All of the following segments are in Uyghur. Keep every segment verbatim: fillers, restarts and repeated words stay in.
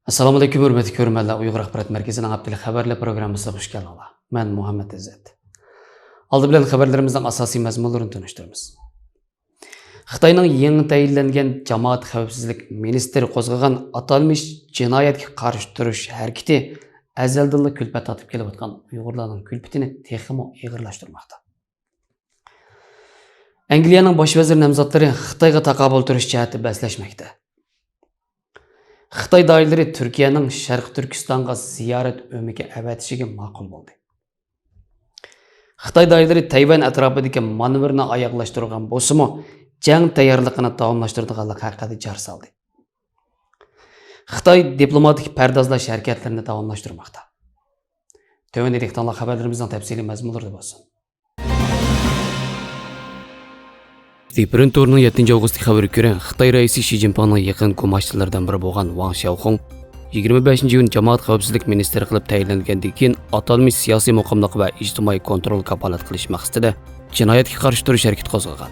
ئەسسالامۇئەلەيكۇم، ھۆرمەتلىك كۆرۈرمەنلەر، ئۇيغۇر ئاخبارات مەركىزىنىڭ ھەپتىلىك خەۋەرلەر پروگراممىسىغا خۇش كەلدىڭلار. مەن مۇھەممەت ئىززەت. ئالدى بىلەن خەۋەرلىرىمىزنىڭ ئاساسىي مەزمۇنلىرىنى تونۇشتۇرىمىز. خىتاينىڭ يېڭى تەيىنلەنگەن جامائەت خەۋپسىزلىك مىنىستىرى قوزغىغان ئاتالمىش جىنايەتكە قارشى تۇرۇش ھەرىكىتى ئەزەلدىنلا كۈلپەت تارتىپ كېلىۋاتقان ئۇيغۇرلارنىڭ كۈلپىتىنى تېخىمۇ ئېغىرلاشتۇرماقتا. ئەنگلىيەنىڭ باش ۋەزىر نامزاتلىرى خىتايغا تاقابىل تۇرۇش جەھەتتە بەسلەشمەكتە. خىتاي دائىرىلىرى تۈركىيەنىڭ شەرقىي تۈركىستانغا زىيارەت ئۆمىكى ئەۋەتىشىگە ماقۇل بولدى. خىتاي دائىرىلىرى تەيۋەن ئەتراپىدىكى مانېۋىرنى ئاياغلاشتۇرغان بولسىمۇ، جەڭ تەييارلىقىنى داۋاملاشتۇرىدىغانلىقى ھەققىدە جار سالدى. خىتاي دىپلوماتىك پەردازلاش ھەرىكەتلىرىنى داۋاملاشتۇرماقتا. تۆۋەندە دىققىتىڭلار خەۋەرلىرىمىزنىڭ تەپسىلىي مەزمۇنلىرىدا بولسۇن. زىپرىن تورىنىڭ يەتتىنچى ئاۋغۇستتىكى خەۋىرىگە كۆرە، خىتاي رەئىسى شى جىنپىڭنىڭ يېقىن كۆمەكچىلىرىدىن بىرى بولغان ۋاڭ شياۋخۇڭ يىگىرمە بەشىنچى ئىيۇن جامائەت خەۋپسىزلىك مىنىستىرى قىلىپ تەيىنلەنگەندىن كېيىن، ئاتالمىش سىياسىي مۇقىملىق ۋە ئىجتىمائىي كونترول كاپالەت قىلىش مەقسىتىدە جىنايەتكە قارشى تۇرۇش ھەرىكىتى قوزغىغان.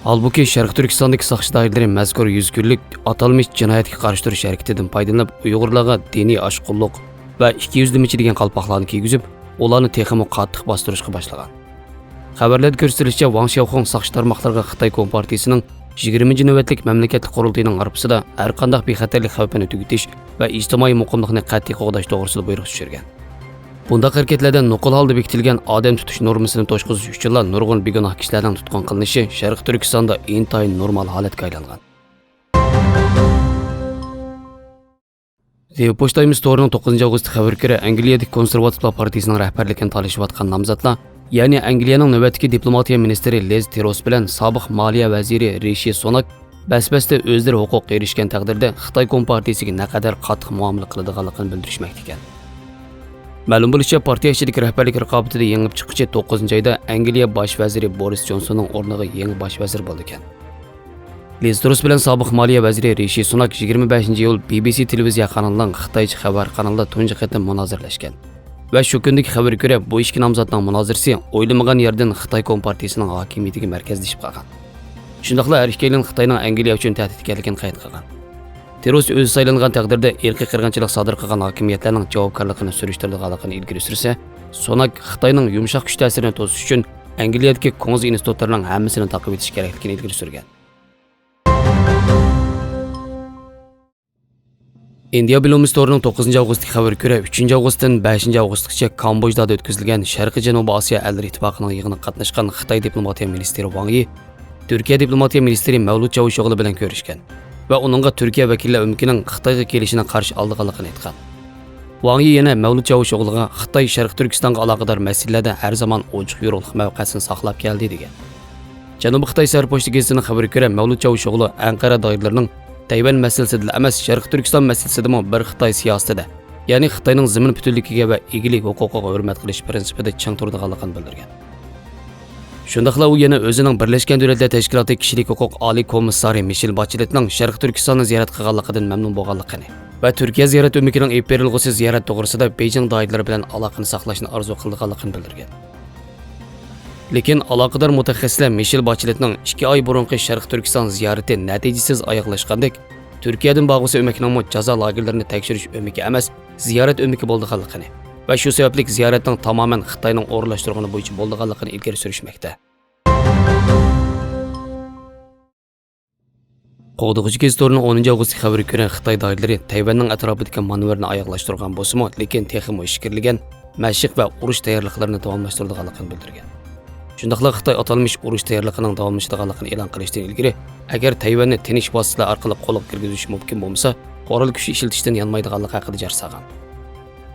ھالبۇكى، شەرقىي تۈركىستاندىكى ساقچى دائىرىلىرى مەزكۇر يۈز كۈنلۈك ئاتالمىش جىنايەتكە قارشى تۇرۇش ھەرىكىتىدىن پايدىلىنىپ، ئۇيغۇرلارغا دىنىي ئاشقۇنلۇق ۋە ئىككى يۈزلىمىچى دېگەن قالپاقلارنى كىيگۈزۈپ، ئۇلارنى تېخىمۇ قاتتىق باستۇرۇشقا باشلىغان. خەۋەرلەردە كۆرسىتىلىشىچە، ۋاڭ شياۋخۇڭ ساقچى تارماقلىرىغا خىتاي كومپارتىيىسىنىڭ يىگىرمىنچى نۆۋەتلىك مەملىكەتلىك قۇرۇلتىيىنىڭ غەربىسىدە ھەرقانداق بىخەتەرلىك خەۋپىنى تۈگىتىش ۋە ئىجتىمائىي مۇقىملىقنى قەتئىي قوغداش توغرىسىدا بۇيرۇق چۈشۈرگەن. بۇنداق ھەرىكەتلەردە نوقۇل ھالدا بېكىتىلگەن ئادەم تۇتۇش نورمىسىنى توشقۇزۇش ئۈچۈنلا نۇرغۇن بىگۇناھ كىشىلەرنىڭ تۇتقۇن قىلىنىشى شەرقىي تۈركىستاندا ئىنتايىن نورمال ھالەتكە ئايلانغان. زىيو پوچتا ئىمىس تورىنىڭ توققۇزىنچى ئاۋغۇستتىكى خەۋىرىگە كۆرە، ئەنگلىيەدىكى كونسېرۋاتىپلار پارتىيىسىنىڭ رەھبەرلىكىنى تالىشىۋاتقان نامزاتلار، يەنى ئەنگلىيەنىڭ نۆۋەتتىكى دىپلوماتىيە مىنىستىرى لىز تىروس بىلەن سابىق مالىيە ۋەزىرى رىشى سۇناك بەس-بەستە ئۆزلىرى ھوقۇققا ئېرىشكەن تەقدىردە، خىتاي كومپارتىيىسىگە نەقەدەر قاتتىق مۇئامىلە قىلىدىغانلىقىنى بىلدۈرۈشمەكتىكەن. مەلۇم بولۇشىچە، پارتىيە ئىچىدىكى رەھبەرلىك رىقابىتىدە يېڭىپ چىققۇچى توققۇزىنچى ئايدا ئەنگلىيە باش ۋەزىرى بورىس جونسوننىڭ ئورنىغا يېڭى باش ۋەزىر بولىدىكەن. لىز تۇرۇس بىلەن سابىق مالىيە ۋەزىرى رىشى سۇناك يىگىرمە بەشىنچى ئىيۇل بى بى سى تېلېۋىزىيە قانىلىنىڭ خىتايچە خەۋەر قانىلىدا تۇنجى قېتىم مۇنازىرىلەشكەن ۋە شۇ كۈندىكى خەۋەرگە كۆرە، بۇ ئىككى نامزاتنىڭ مۇنازىرىسى ئويلىمىغان يەردىن خىتاي كومپارتىيىسىنىڭ ھاكىمىيىتىگە مەركەزلىشىپ قالغان. شۇنداقلا ھەر ئىككىيلەن خىتاينىڭ ئەنگلىيە ئۈچۈن تەھدىت ئىكەنلىكىنى قەيت قىلغان. تېرروس ئۆزى سايلانغان تەقدىردە، ئىرقىي قىرغىنچىلىق سادىر قىلغان ھاكىمىيەتلەرنىڭ جاۋابكارلىقىنى سۈرۈشتۈرىدىغانلىقىنى ئىلگىرى سۈرسە، سۇناك خىتاينىڭ يۇمشاق كۈچ تەسىرىنى توسۇش ئۈچۈن ئەنگلىيەدىكى كۇڭز ئىنستىتۇتلىرىنىڭ ھەممىسىنى تاقىۋېتىش كېرەكلىكىنى ئىلگىرى سۈرگەن. ئىندىيا بىلومىس تورىنىڭ توققۇزىنچى ئاۋغۇستتىكى خەۋىرىگە كۆرە، ئۈچىنچى ئاۋغۇستتىن بەشىنچى ئاۋغۇستقىچە كامبودژادا ئۆتكۈزۈلگەن شەرقىي جەنۇبىي ئاسىيا ئەللىرى ئىتتىپاقىنىڭ يىغىنىغا قاتناشقان خىتاي دىپلوماتىيە مىنىستىرى ۋاڭ يى تۈركىيە دىپلوماتىيە مىنىستىرى مەۋلۇت چاۋۇشئوغلى بىلەن كۆرۈشكەن ۋە ئۇنىڭغا تۈركىيە ۋەكىللەر ئۆمىكىنىڭ خىتايغا كېلىشىنى قارشى ئالىدىغانلىقىنى ئېيتقان. ۋاڭ يى يەنە مەۋلۇت چاۋۇشئوغلىغا خىتاي شەرقىي تۈركىستانغا ئالاقىدار مەسىلىلەردە ھەر زامان ئوچۇق يورۇقلۇق مەۋقەسىنى ساقلاپ كەلدى، دېگەن. جەنۇبىي خىتاي سەھەر پوچتا گېزىتىنىڭ خەۋىرىگە كۆرە، مەۋلۇت چاۋۇشئوغلى ئەنقەرە دائىرىلىرىنىڭ تەيۋەن مەسىلىسىدىلا ئەمەس، شەرقىي تۈركىستان مەسىلىسىدىمۇ بىر خىتاي سىياسىتىدە، يەنى خىتاينىڭ زېمىن پۈتۈنلۈكىگە ۋە ئىگىلىك ھوقۇقىغا ھۆرمەت قىلىش پىرىنسىپىدا چىڭ تۇرىدىغانلىقىنى بىلدۈرگەن. شۇنداقلا ئۇ يەنە ئۆزىنىڭ بىرلەشكەن دۆلەتلەر تەشكىلاتى كىشىلىك ھوقۇق ئالىي كومىسسارى مىشېل باچېلېتنىڭ شەرقىي تۈركىستاننى زىيارەت قىلغانلىقىدىن مەمنۇن بولغانلىقىنى ۋە تۈركىيە زىيارەت ئۆمىكىنىڭ ئېلىپ بېرىلغۇسى زىيارەت توغرىسىدا بېيجىڭ دائىرىلىرى بىلەن ئالاقىنى ساقلاشنى ئارزۇ قىلىدىغانلىقىنى بىلدۈرگەن. لېكىن ئالاقىدار مۇتەخەسسىسلەر مىشېل باچېلېتنىڭ ئىككى ئاي بۇرۇنقى شەرقىي تۈركىستان زىيارىتى نەتىجىسىز ئاياغلاشقاندەك، تۈركىيەدىن بارغۇسى ئۆمەكنىڭمۇ جازا لاگېرلىرىنى تەكشۈرۈش ئۆمىكى ئەمەس، زىيارەت ئۆمىكى بولىدىغانلىقىنى ۋە شۇ سەۋەبلىك زىيارەتنىڭ تامامەن خىتاينىڭ ئورۇنلاشتۇرغىنى بويىچە بولىدىغانلىقىنى ئىلگىرى سۈرۈشمەكتە. قوغدىغۇچى گېزىت تورىنىڭ ئونىنچى ئاۋغۇستتىكى خەۋىرىگە كۆرە، خىتاي دائىرىلىرى تەيۋەننىڭ ئەتراپىدىكى مانېۋىرنى ئاياغلاشتۇرغان بولسىمۇ، لېكىن تېخىمۇ ئىچكىرىلىگەن مەشىق ۋە ئۇرۇش تەييارلىقلىرىنى داۋاملاشتۇرىدىغانلىقىنى بىلدۈرگەن. شۇنداقلا خىتاي ئاتالمىش ئۇرۇش تەييارلىقىنىڭ داۋاملىشىدىغانلىقىنى ئېلان قىلىشتىن ئىلگىرى، ئەگەر تەيۋەننى تىنچ ۋاسىتىلەر ئارقىلىق قولغا كىرگۈزۈش مۇمكىن بولمىسا، قورال كۈچ ئىشلىتىشتىن يانمايدىغانلىقى ھەققىدە جار سالغان.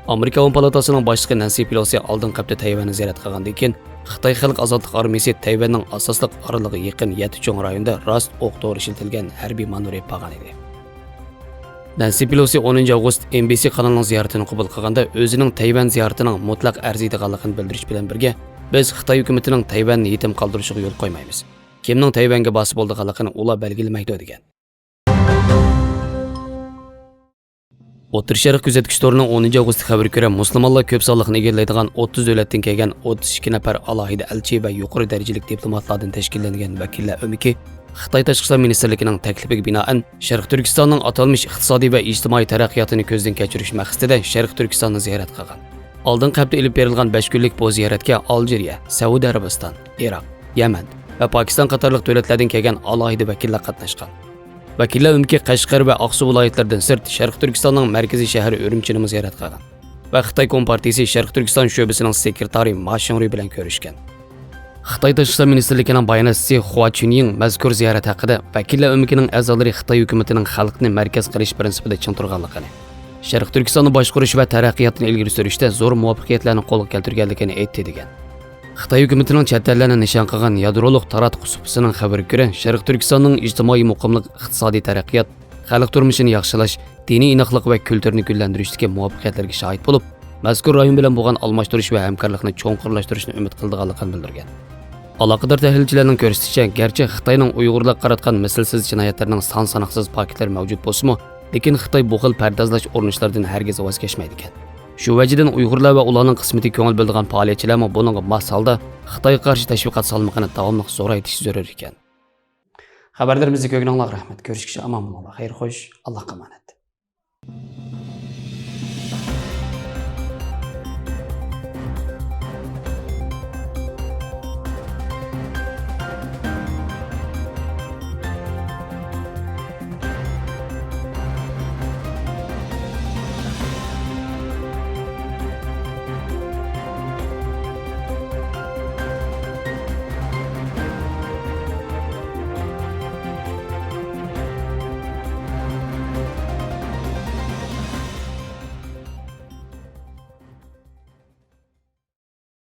ئامېرىكا ئاۋام پالاتاسىنىڭ باشلىقى نەنسى پېلوسى ئالدىنقى ھەپتە تەيۋەننى زىيارەت قىلغاندىن كېيىن، خىتاي خەلق ئازادلىق ئارمىيىسى تەيۋەننىڭ ئاساسلىق ئارىلىغا يېقىن يەتتە چوڭ رايوندا راست ئوق دورا ئىشلىتىلگەن ھەربىي مانېۋىر ئېلىپ بارغان ئىدى. نەنسى پېلوسى ئونىنچى ئاۋغۇست ئېن بى سى قانىلىنىڭ زىيارىتىنى قوبۇل قىلغاندا، ئۆزىنىڭ تەيۋەن زىيارىتىنىڭ مۇتلەق ئەرزىيدىغانلىقىنى بىلدۈرۈش بىلەن بىرگە، بىز خىتاي ھۆكۈمىتىنىڭ تەيۋەننى يېتىم قالدۇرۇشىغا يول قويمايمىز. كىمنىڭ تەيۋەنگە بارسا بولىدىغانلىقىنى ئۇلار بەلگىلىمەيدۇ، دېگەن. ئوتتۇرا شەرق كۆزەتكۈچ تورىنىڭ ئونىنچى ئاۋغۇستتىكى خەۋىرىگە كۆرە، مۇسۇلمانلار كۆپ سانلىقنى ئىگىلەيدىغان ئوتتۇز دۆلەتتىن كەلگەن ئوتتۇز ئىككى نەپەر ئالاھىدە ئەلچى ۋە يۇقىرى دەرىجىلىك دىپلوماتلاردىن تەشكىللەنگەن ۋەكىللەر ئۆمىكى خىتاي تاشقى ئىشلار مىنىستىرلىكىنىڭ تەكلىپىگە بىنائەن، شەرقىي تۈركىستاننىڭ ئاتالمىش ئىقتىسادىي ۋە ئىجتىمائىي تەرەققىياتىنى كۆزدىن كەچۈرۈش مەقسىتىدە شەرقىي تۈركىستاننى زىيارەت قىلغان. ئالدىنقى ھەپتە ئېلىپ بېرىلغان بەش كۈنلۈك بۇ زىيارەتكە ئالجىرىيە، سەئۇدى ئەرەبىستان، ئىراق، يەمەن ۋە پاكىستان قاتارلىق دۆلەتلەردىن كەلگەن ئالاھىدە ۋەكىللەر قاتناشقان. ۋەكىللەر ئۆمىكى قەشقەر ۋە ئاقسۇ ۋىلايەتلىرىدىن سىرت، شەرقىي تۈركىستاننىڭ مەركىزىي شەھىرى ئۈرۈمچىنىمۇ زىيارەت قىلغان ۋە خىتاي كومپارتىيىسى شەرقىي تۈركىستان شۆبىسىنىڭ سېكرېتارى ما شىڭرۇي بىلەن كۆرۈشكەن. خىتاي تاشقى ئىشلار مىنىستىرلىكىنىڭ باياناتچىسى خۇا چۈنيىڭ مەزكۇر زىيارەت ھەققىدە، ۋەكىللەر ئۆمىكىنىڭ ئەزالىرى خىتاي ھۆكۈمىتىنىڭ خەلقنى مەركەز قىلىش پىرىنسىپىدا چىڭ تۇرغانلىقىنى، شەرقىي تۈركىستاننى باشقۇرۇش ۋە تەرەققىياتنى ئىلگىرى سۈرۈشتە زور مۇۋەپپەقىيەتلەرنى قولغا كەلتۈرگەنلىكىنى ئېيتتى، دېگەن. خىتاي ھۆكۈمىتىنىڭ چەت ئەللەرنى نىشان قىلغان يادرولۇق تاراتقۇ سۇپىسىنىڭ خەۋىرىگە كۆرە، شەرقىي تۈركىستاننىڭ ئىجتىمائىي مۇقىملىق، ئىقتىسادىي تەرەققىيات، خەلق تۇرمۇشىنى ياخشىلاش، دىنىي ئىناقلىق ۋە كۈلتۈرنى گۈللەندۈرۈشتىكى مۇۋەپپەقىيەتلەرگە شاھىت بولۇپ، مەزكۇر رايون بىلەن بولغان ئالماشتۇرۇش ۋە ھەمكارلىقنى چوڭقۇرلاشتۇرۇشنى ئۈمىد قىلىدىغانلىقىنى بىلدۈرگەن. ئالاقىدار تەھلىلچىلەرنىڭ كۆرسىتىشىچە، گەرچە خىتاينىڭ ئۇيغۇرلارغا قاراتقان مىسلىسىز جىنايەتلىرىنىڭ سان ساناقسىز پاكىتلىرى مەۋجۇت بولسىمۇ، لېكىن خىتاي بۇ خىل پەردازلاش ئۇرۇنۇشلىرىدىن ھەرگىز ۋاز كەچمەيدىكەن. شۇ ۋەجىدىن ئۇيغۇرلار ۋە ئۇلارنىڭ قىسمىتىگە كۆڭۈل بۆلىدىغان پائالىيەتچىلەرمۇ بۇنىڭغا ماس ھالدا خىتايغا قارشى تەشۋىقات سالمىقىنى داۋاملىق زورايتىشى زۆرۈر ئىكەن. خەۋەرلىرىمىزنى كۆرگىنىڭلارغا رەھمەت. كۆرۈشكىچە ئامان بولۇڭلار. خەير خوش. ئاللاھقا ئامانەت.